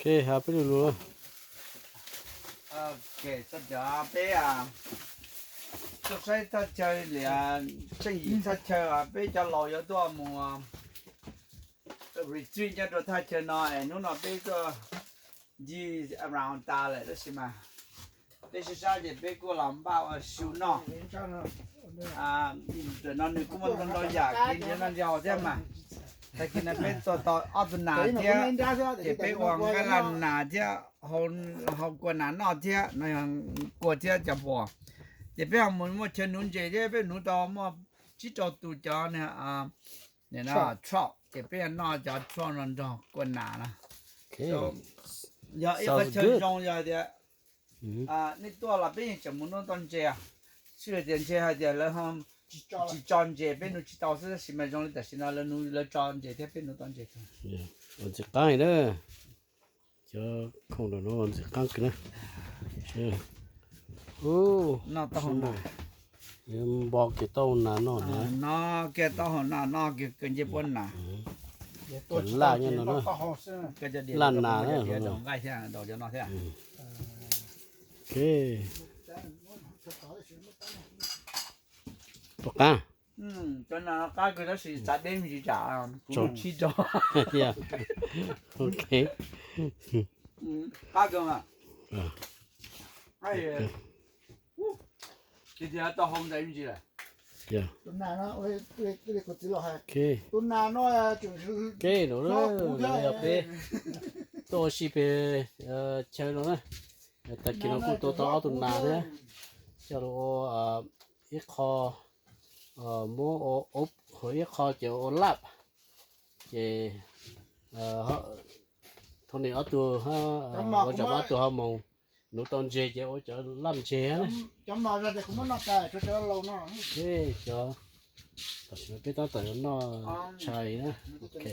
Ok, hais peb lus lus. Ok, txog cov peb tuaj saib thaj chaw li, tseem yim thaj chaw peb cov laus yuav tuaj mus retreat nyob rau thaj chaw no es hnub no peb tuaj ncig around tas lawm tab sis mas peb sib sab ces peb kuj los npaj ua su noj. Ntawm no nws kuj muaj ntau ntau yam kev nrhiav noj nrhiav haus thiab mas. Tag kis no peb tua tau ob tug nas thiab, ces peb ua nqaij laj nas thiab, hau kua nas noj thiab no, kua thiab cov puas. Ces peb ho mus muaj chaw nuv ntses thiab, peb nuv tau muaj tsib rau tus cov trout, ces peb noj cov trout no nrog kua nas na. Yog ib qho chaw zoo yog tias nej tuaj los peb yeej tseem mus nuv tau ntses. Tsis hais tias ntshe hais tias lawv tsis tso ntses peb nuv tsis tau xwb, tab sis mas zoo li tam sim no lawv nuv lawv tso ntses thiab peb nuv tau ntses. Ntxim qab na, cov khoom no ntxim qab kawg na. Noj taub hau nas, npo kiag taub hau nas noj na. Noj kiag taub hau nas noj kiag kawg ncej puab nas. Laj nyob no na, laj nas na. Nqaij thiab daus cov no thiab. Ok. Puas qab? Cov nas qab kawg tab sis xav deb me ntsis tsam kuv tsib rau. Ok. Qab kawg mas. Ces tias tau hau ntawd me ntsis lawm. Ok, no yog peb tuaj ua si pem chaw no na. Tag kis no kuj tua tau ob tug nas thiab, coj los ua ib qho muab ua ub, ib qho ces ua laj. Ces Tony ob tug, ua cov mab tug ho mus nuv tau ntses ces ua cov laj ntses. Cov tam sim no peb tab tom yuav noj tshais na. Ok.